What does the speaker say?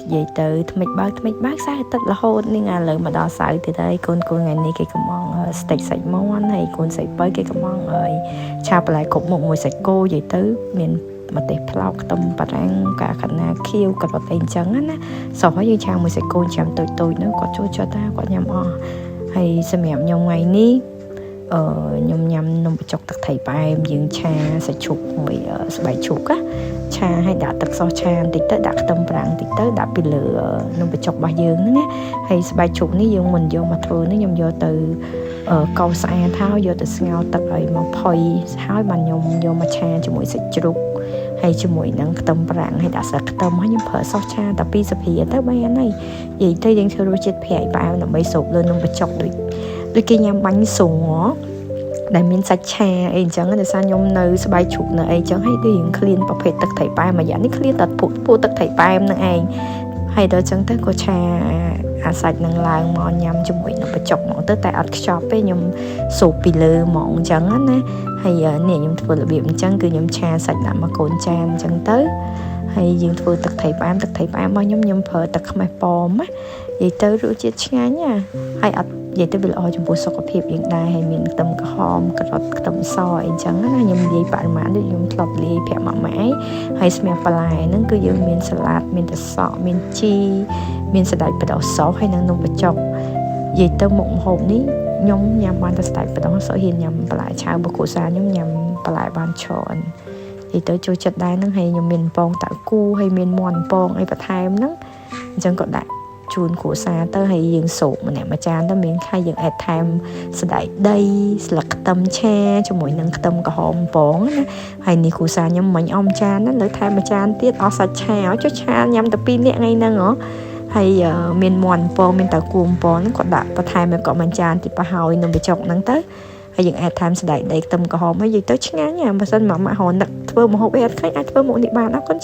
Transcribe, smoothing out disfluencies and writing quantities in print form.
និយាយទៅថ្មិចបើកថ្មិចបើកសៅរ៍អាទិត្យរហូតនេះឥឡូវមកដល់សៅរ៍ទៀតហើយកូនកូនថ្ងៃនេះគេកំងស្ទិចសាច់មាន់ហើយកូនស្រីបើគេកំងហើយឆាបន្លែគ្រប់មុខមួយសាច់គោនិយាយទៅមានម្ទេសប្លោកខ្ទឹមបារាំងកាកណាខៀវការ៉ុតអីអញ្ចឹងណាសោះហើយយើងឆាមួយសាច់គោចាំតូចតូចនោះគាត់ចូលចិត្តថាគាត់ញ៉ាំអស់ហើយសម្រាប់ខ្ញុំថ្ងៃនេះអឺខ្ញុំញ៉ាំនំបញ្ចុកទឹកត្រីផ្អែមយើងឆាសាច់ជ្រូកមួយស្បែកជ្រូកណាឆាឲ្យដាក់ទឹកសឆាបន្តិចទៅដាក់ខ្ទឹមប្រាំងបន្តិចទៅដាក់ពីលើនំបញ្ចុករបស់យើងហ្នឹងណាហើយស្បែកជ្រូកនេះយើងមិនយកមកធ្វើនេះខ្ញុំយកទៅកោសស្អាតហើយយកទៅស្ងោរទឹកឲ្យមកផុយហើយបានខ្ញុំយកមកឆាជាមួយសាច់ជ្រូកហើយជាមួយនឹងខ្ទឹមប្រាំងហើយដាក់ស្លឹកខ្ទឹមហើយខ្ញុំប្រើសឆាតែពីរស្លាបព្រាទៅបានហើយនិយាយទៅយើងធ្វើរសជាតិប្រៃផ្អែមដើម្បីស្រូបលើនំបញ្ចុកដូចដូចគេញ៉ាំបាញ់ស៊ុងហ៎ដែលមានសាច់ឆាអីអញ្ចឹងដោយសារខ្ញុំនៅស្បែកជ្រូកនៅអីអញ្ចឹងហើយដូចរៀងឃ្លានប្រភេទទឹកត្រីផ្អែមមួយយ៉ាងនេះឃ្លានតែពួកពួកទឹកត្រីផ្អែមនឹងឯងហើយដល់អញ្ចឹងទៅក៏ឆាអាសាច់នឹងឡើងមកញ៉ាំជាមួយនឹងបញ្ចុកហ្មងទៅតែអត់ខ្ចប់ទេខ្ញុំស៊ូបពីលើហ្មងអញ្ចឹងណាហើយនេះខ្ញុំធ្វើរបៀបអញ្ចឹងគឺខ្ញុំឆាសាច់ដាក់មកកូនចានអញ្ចឹងទៅហើយយើងធ្វើទឹកត្រីផ្អែមទឹកត្រីផ្អែមរបស់ខ្ញុំខ្ញុំប្រើទឹកខ្មេះប៉មណានិយាយទៅរសជាតិឆ្ងាញ់ណាហើយអត់និយាយទៅវាល្អចំពោះសុខភាពយើងដែរហើយមានខ្ទឹមក្រហមការ៉ុតខ្ទឹមសអីចឹងណាខ្ញុំនិយាយបរិមាណដូចខ្ញុំធ្លាប់លាយប្រាប់ម៉ាក់ម៉ែហើយសម្រាប់បន្លែហ្នឹងគឺយើងមានសាឡាត់មានត្រសក់មានជីមានសណ្តែកបណ្ដុះសហើយនិងនំបញ្ចុកនិយាយទៅមុខម្ហូបនេះខ្ញុំញ៉ាំបានតែសណ្តែកបណ្ដុះសហ៊ានញ៉ាំបន្លែឆៅបើគ្រួសារខ្ញុំញ៉ាំបន្លែបានច្រើននិយាយទៅចូលចិត្តដែរហ្នឹងហើយខ្ញុំមានពងតៅគូហើយមានមាន់ពងអីបន្ថែមហ្នឹងអញ្ចឹងក៏ដាក់ជូនគ្រួសារទៅហើយយើងស៊ូបម្នាក់មួយចានទៅមានខែយើងអេតថែមសណ្តែកដីស្លឹកខ្ទឹមឆាជាមួយនឹងខ្ទឹមក្រហមពងណាហើយនេះគ្រួសារខ្ញុំមិញអមចានណាលើថែមមួយចានទៀតអស់សាច់ឆាចុះឆាញ៉ាំតែពីរនាក់ថ្ងៃហ្នឹងហ៎ហើយមានមាន់ពងមានតៅគួមពងហ្នឹងគាត់ដាក់បន្ថែមឲ្យគាត់មួយចានទៀតប្រហើយនំបញ្ចុកហ្នឹងទៅហើយយើងអាចថែមសណ្តែកដីខ្ទឹមក្រហមហើយនិយាយទៅឆ្ងាញ់ណាបើសិនម៉ាក់ម៉ាក់រនឹកធ្វើម្ហូបអីអត់ឃើញអាចធ្វើមុខនេះបានអរគុណ។